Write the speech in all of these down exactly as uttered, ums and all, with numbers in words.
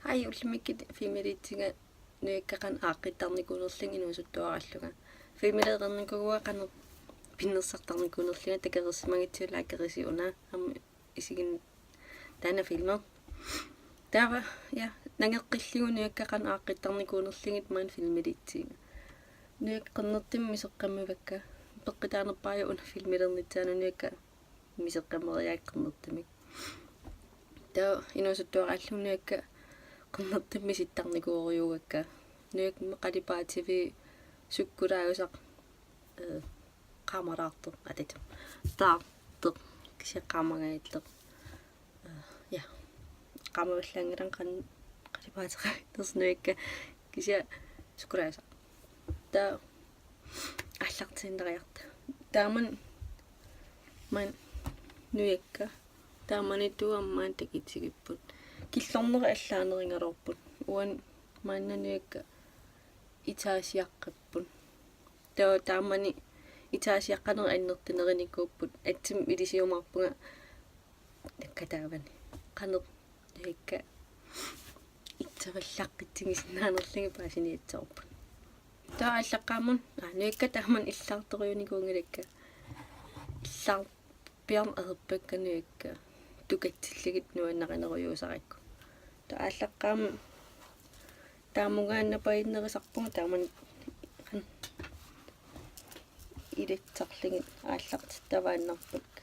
Hej, ullumikkut filmiliitsiga nujakka qanoq aaqqittarnikuunerlunga inuusuttuaraallunga. Filmiliinnikuuara qanoq pinnersartarnikuunerlunga, takoreersimagussiuk likerissi una, aamma isiginnaarlugu taanna filmi. Taava, ja, nangeqqillugu nujakka qanoq aaqqittarnikuunerlugit maani filmiliitsiga. Nujakka qernertumik misoqqammivakka, peqqutaanerpaavoq una filmiliinnitsaanut nujakka misoqqammeriaat qernertumik. Taava inuusuttuaraallunga nujakka qernertumik misittarnikuugakkit. Nujakka qalipaativik sukkulaajusaq, eh, qaamalaartoq, atatim. Taartoq, kisianni qaamagaallutik. Eh, ja. Qaamavallaanngilanga qanoq qalipaateqarnersoq nujakka, kisianni sukkulaajusaq. Taava aallartiinnariarta. Taamani maani nujakka. Taamani tuammaan takitigipput. Killornerit allaanerugaluarput. Uani maanna nujakka etageqqapput. Taava taamani etageqqanerit annertunerunikuupput. Assut ilisiumaarpunga nakkataavani. Qanoq nujakka itsavallaqqitsigisinnaanerlugit paasiniassavarput. Taava aallaqqaammut, aa, nujakka taamani illaartorujuunikuunngilakka. Illaarpiarneq ajorpakka nujakka. Tukatsillugit nuannarinerujuusarakku. Taava aallaqqaammut taamungaannapajunnerusarpunga taamani ilassarlugit aallartittavaannarpakka.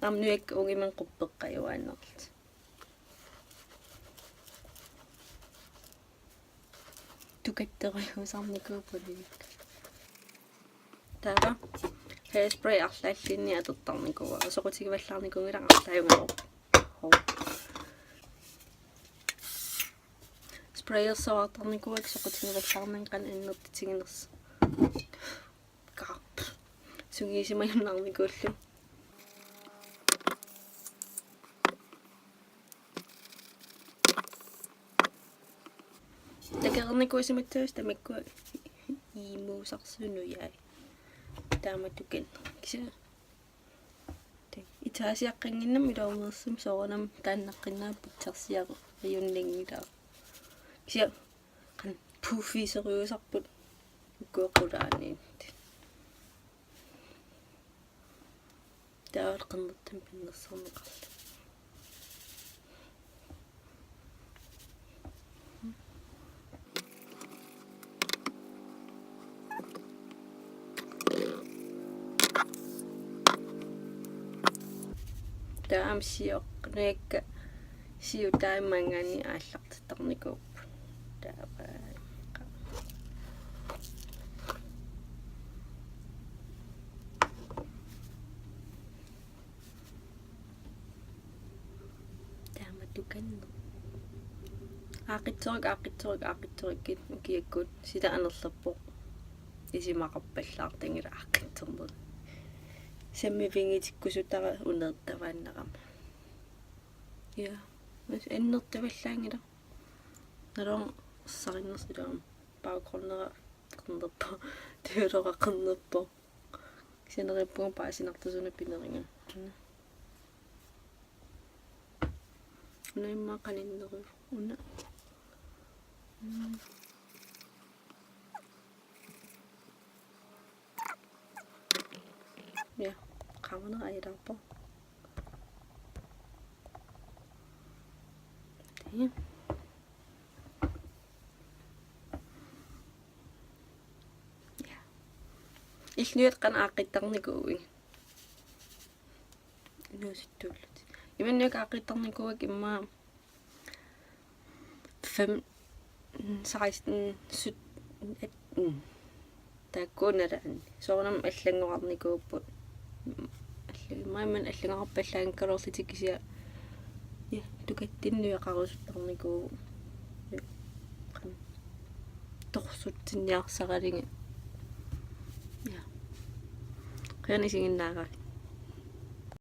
Aamma nujakka ungimmat quppeqqajuaannarlutik. Tukattorujuusarnikuupput nujakka. Taava hairspray arlaalluunniit atortarnikuuara. Soqutigivallaarnikuunngilanga, arlaajugaluarpoq. Hov. Sprayersuartarnikuuakka soqutigivallaarnanga qanoq annertutiginersoq. Kaa. Sungiusimajunnaarnikuullugu. Takoreernikuusimassavasi tamakkua imuusarsunujaai. Taama tukanneq. Kisianni etageqqannginnama iluarumersum soorunami taannaqqinnaaq pitsarsiarujunnanngilaa. Kisianni qanoq puffiuseriusarput ukua qulaaniittut. Taava qernertumik pinnersarneqarluni. Taava aamma siorna nujakka siutai maanngaanniit aallartittarnikuupput. Taava. Taama tukanneq. Aaqqissorukkit, aaqqissorukkit, aaqqissorukkit ukiakkut sila anorlerpoq. Isumaqarpallaartanngilaq aaqqissorneq. Sammivigitikkusutara uneertavaannarama. Ja. Mas annertuvallaanngilaq. Naluara sarinnersilaam. Baggrundi qernerpoq. Tiguloora qernerpoq. Kisianni neriuppunga paasinartoq suna pineriga. Una immaqa qaninneruvoq. Una. Mm. Ja, qaamanera ajorpoq. Ja. Ja. Illit nujakka qanoq aaqqittarnikuuigit? Inuusuttuullutit. Ima nujakka aaqqittarnikuuakka immaqa fem, seksten, sytten, atten. Taakku nalaanni. Soorunami allanngorarnikuupput. Allu-, maimman allanngorarpallaanngikkaluarlutik kisianni. Ja, tukattunik nujaqqarusuttarnikuuvoq. Ja. Torsutsinniarsaralugit. Ja. Qiani isiginnaaralugit.